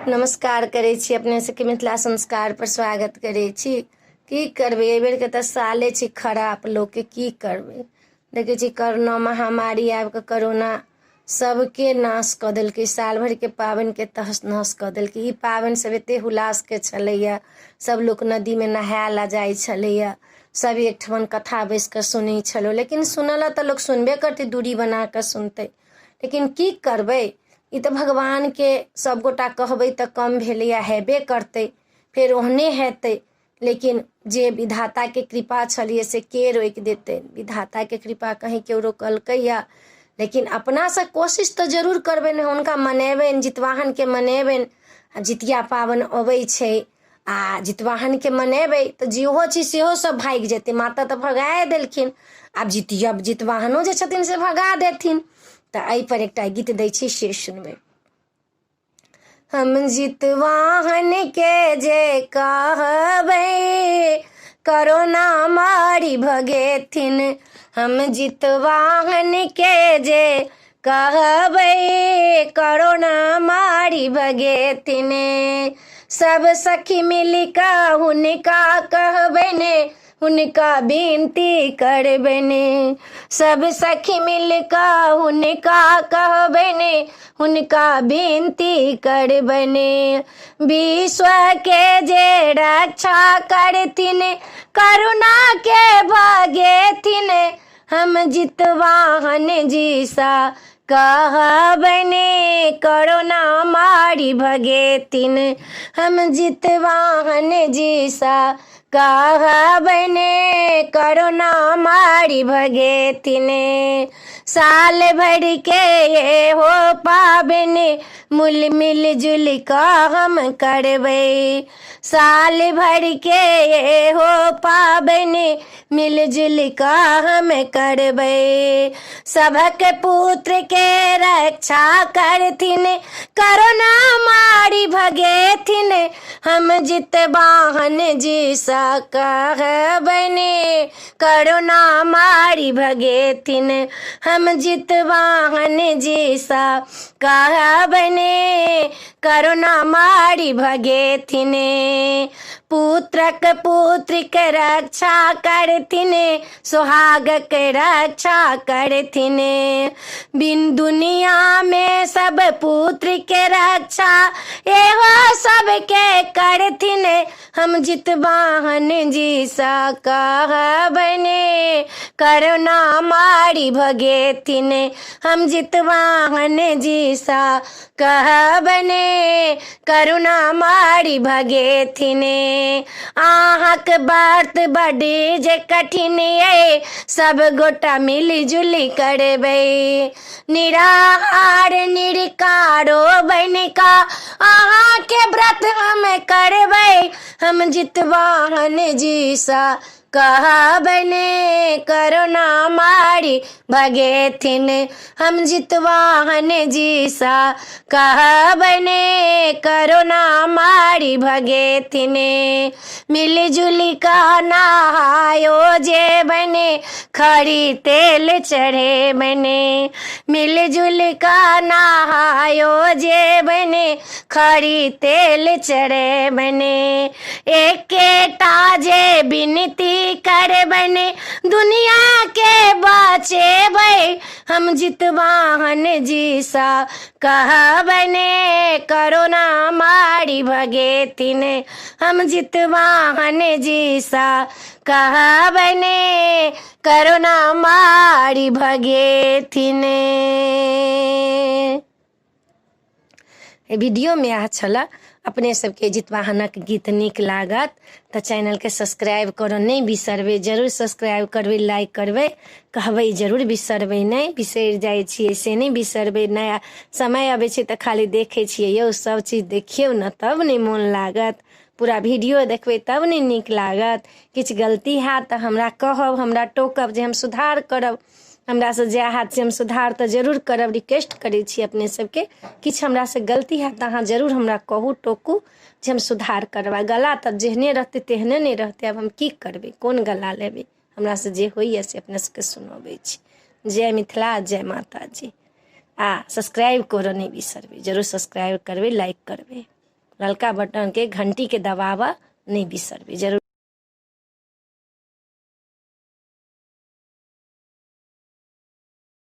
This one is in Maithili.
नमस्कार करै छी अपने सबके मिथिला संस्कार पर स्वागत करै छी। की करबै, एहि बेरके तऽ साले छै खराप। लोकके की करबै, देखै छी करोना महामारी आबि कऽ करोना सबके नाश कऽ देलकै। साल भरिके पाबनिके तहस नहस कऽ देलकै। ई पाबनि सब एते हुलासके छलैया, सब लोक नदीमे नहाय लए जाइ छलैया, सब एकठमन कथा बैस कऽ सुनै छलहुँ। लेकिन सुनऽ लए तऽ लोक सुनबे करतै, दूरी बना कऽ सुनतै, लेकिन की करबै, ई तऽ भगवानके सभगोटा कहबै तऽ कम भेलैए, हेबे करतै, फेर ओहने हेतै। लेकिन जे विधाताके कृपा छलियै से के रोकि देतै? विधाताके कृपा कहीं केओ रोकलकैए? लेकिन अपनासँ कोशिश तऽ जरूर करबै ने, हुनका मनेबनि, जितवाहनके मनेबनि। आ जितिया पाबनि अबै छै आ जितवाहनके मनेबै तऽ जेहो छै सेहो सब भागि जेतै। माता तऽ भगाए देलखिन, आब जितिया जितवाहनो जे छथिन से भगा देथिन। तऽ एहिपर एकटा गीत दै छी, से सुनबै। हम जितवाहन के जे कहबै, करोना मारी भगेथिन। हम जितवाहन के जे कहबै, करोना मारी भगेथिन। सब सखी मिल कऽ हुनका कहबनि, हुनका विनती करबनि। सब सखी मिल कऽ हुनका कहबनि, हुनका विनती करबनि। विश्व के जे रक्षा करथिन, करुणा के भगेथिन। हम जितवाहन जीसा कहबनि, करोना मारी भगेथिन। हम जितवाहन जीसा कहबनि, करोना मारी भगेथिन। साल भरि के ये हो पाबनि, मुल मिल जुल कऽ हम करबै। साल भरि के ये हो पाबनि, मिलजुल कऽ हम करबै। सभक पुत्र के रक्षा करथिन, करुणा मारी भगेथिन। हम जितवाहन जी सँ कहबनि, करुणा मारी भगेथिन। हम जितवाहन जी सँ कहबनि, करुणा मारी भगेथिन। पुत्रक पुत्रीक रक्षा करथिन, सोहागक रक्षा करथिन। बिन दुनिया में सब पुत्र के रक्षा एहो सबके करथिन। हम जितवाहन जी सँ कहबनि, करुणा मारी भगेथिन। हम जितवाहन जी सँ कहबने, करुणा मारी भगेथिन। अहाँक बात बड जे कठिन ये, सब गोटा मिली जुली करबै। निराहार निरकारो बनिका अहाँके व्रत हम करबै। हम जितवाहन जी सँ कहबने, करुणा मारी भगेथिन। हम जितवाहन जी सँ कहबने, करुणा मारी भगेथिन। मिलजुलि कऽ नहायो जे बने, खरी तेल चढ़े बने। मिलजुलि कऽ नहायो जे बने, खरी तेल चढ़े बने। एकेटा जे विनती करबनि, दुनिया के बचेबै। हम जितवाहन जी सँ कहबनि, करोना मारी भगेथिन। हम जितवाहन जी सँ कहबनि, करोना मारी भगेथिन। वीडियोमे आह छलए। अपने सबके जितवाहनक गीत नीक लागत तऽ चैनलके सब्सक्राइब करऽ नहि बिसरबै। जरूर सब्सक्राइब करबै, लाइक करबै, कहबै जरूर, बिसरबै नहि। बिसरि जाइ छियै से नहि बिसरबै। नया समय अबै छै तऽ खाली देखै छियै। यौ, सब चीज देखियौ ने, तब ने मोन लागत। पूरा वीडियो देखबै तब ने नीक लागत। किछु गलती हैत तऽ हमरा कहब, हमरा टोकब जे हम सुधार करब। हमरासँ जे हैत से हम सुधार तऽ जरूर करब। रिक्वेस्ट करै छी अपने सबके, किछु हमरासँ गलती हैत तऽ अहाँ जरूर हमरा कहू, टोकू जे हम सुधार करब। आ गला तऽ जेहने रहतै तेहने नहि रहतै। आब हम की करबै, कोन गला लेबै? हमरासँ जे होइए से अपने सबके सुनबै छी। जय मिथिला, जय माताजी। आ सब्सक्राइब करऽ नहि बिसरबै। जरूर सब्सक्राइब करबै, लाइक करबै। ललका बटनके घंटीके दबाबऽ नहि बिसरबै जरूर।